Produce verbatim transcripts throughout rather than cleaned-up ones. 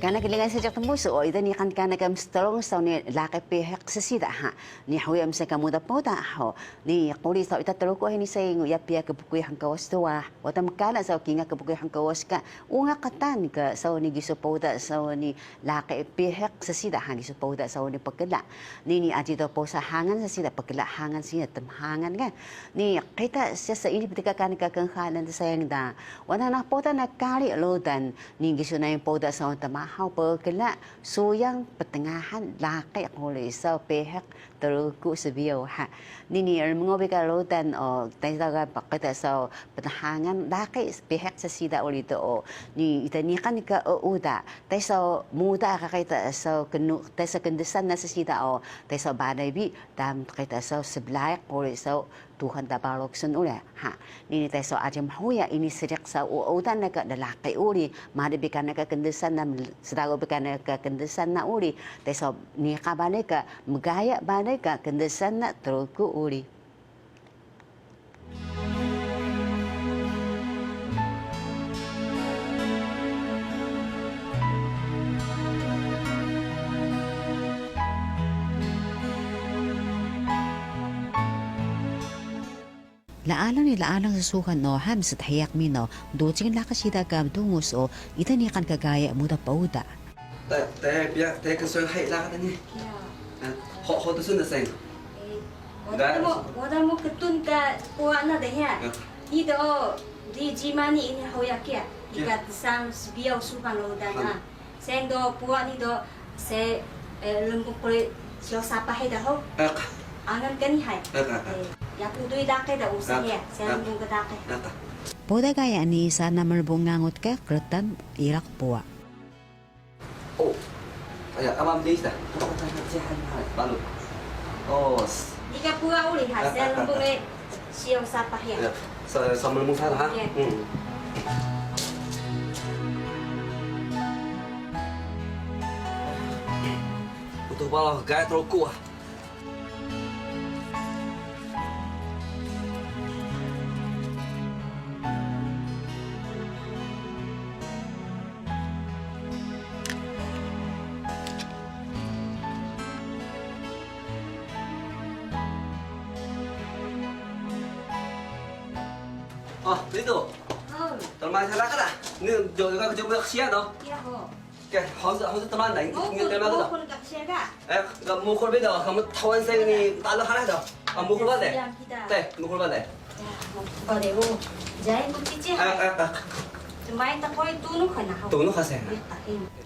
Kana ka lingan seejiq tmusu o, ida niqan kana ka mstrung saw ni laqi pihiq ssida ha. Ni huya msa ka muda Poda hug. Ni quri saw ita Truku hini sayang o, iya piya kbkuy hngkawas dwa. Wada mkala saw kingal kbkuy hngkawas ka. Ungat qtaan ka saw ni gisu Poda saw ni laqi pihiq ssida ha, gisu Poda saw ni pkla. Ni ni aji do posa hangan ssida, pkla hangan ssida, tmhangan ga. Ni qita siya sa ini pdka kana ka knxalan sayang da. Wana na Poda na kari rudan, ni gisu nami Poda saw tmahaw pkla, suyang, ptngahan, laqi, quri saw pihiq, Truku, sbiyaw ha. Ni ni rmngaw bi ka rudan o, taysa ga pqita saw ptngahan, laqi, pihiq ssida uri do o. Ni ita niqan ka uda, taysa muda ka qita saw knu, taysa kndusan na ssida o, taysa balay bi, dam qita saw sblaiq, quri saw tuhan ta baruk sun uri ha. Ni ni taysa aji mhuya ini seejiq saw uda na ka laqi uri, mari bi kana ka kndusan na, sdagu bi kana ka kndusan na uri, taysa niqan balay ka, mgaya balay ka kndusan na Truku uri. Laalang ni laalang ssuxan o, hami sdhiyaq mino, ducing laqi siida ka mdungus o, ida niqan ka gaya muda Poda. Te, te, piya, te, ksun hay laqi ni. Ya. Eh, ho, ho, tu sun da sen. Eh, wada mo, wada mo ktun ka puwa na da ya. Ya. Ido, di jimani ini hoyak ya. Ya. Ika tsang sbiyaw sufan rudan na. Han. Sen do puwa ni do se, eh, lmbung quri siyaw sapah hida hug. Eq. Angal ka ni hay. Eq, eq, eq. Eh, yaku dui laqi da usa ya, se lmbung ka laqi. Eq. Poda gaya ni sana mlbung ngangut ka qrtan iraq puwa. Oh. Aya, amam de ista. Balu. Oh. Ika puwa uri ha, se lmbung e. Siyaw sapah ya. Ya, sa, sa mlmung sana ha. Ya. Hmm. Utux bala gaya Truku ah. Ah, Ritu. Oh. Tama sa ka da. Ni do ka jumpa kasiya do. Ya ho. Ke, hausa hausa teman da. Ini teman do. Mukul ka kasiya ka. Eh, ga mukul beda, kamu tawan saya ni tak ada hal do. Ah, mukul ba de. Te, mukul ba de. Ya, mukul ba de. Oh. Jai mukul cici. Ah, ah, ah. Cemai tak koi tunu kana. Tunu ka saya.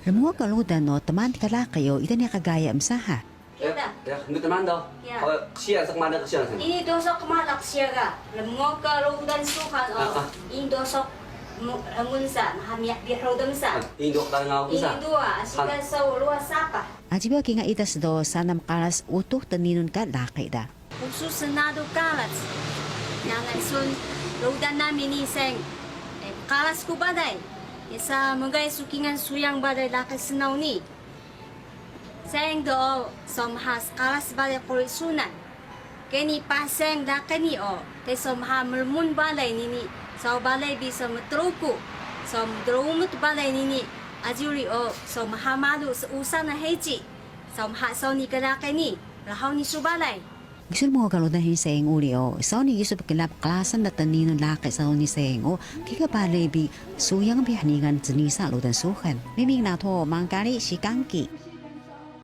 Rmngaw ka rudan o tmaan ka laqi o, ida niya ka gaya msa ha. Kida. Ya, ndu tmaan do. Ya. Qsiya sa kmada qsiya sa. Ini do so kmada qsiya ga. Rmngaw ka rudan suxan o. Ah, ah. Ini do so rmun sa, maha miyah bi rudan sa. Ah, ini do qtaan ngaw sa. Ini do, ah, asi ka so ruwa sapah. Aji bi o kingal ida sdo sana mqaras utux tninun ka laqi da. Usu snadu karac. Yangan sun rudan nami ni seng. Eh, karac ku balay. Isa mgay su kingal suyang balay laqi snaw ni. Seng do o, so maha sqaras balay quri sunan. Keni paah seng laqi ni o, te so maha mrmun balay nini, saw balay bi so mtruku, so mdrumut balay nini, aji uri o, so maha malu seusa na heci, so maha saw ni ka laqi ni, rhaw ni su balay. Gisu rmngaw ka rudan hini sayang uri o, saw ni gisu pkla pqrasan na tninun laqi saw ni sayang o, kika balay bi suyang bi hningan cnisa rudan suxan. Miming na tho mangkari si Kangki.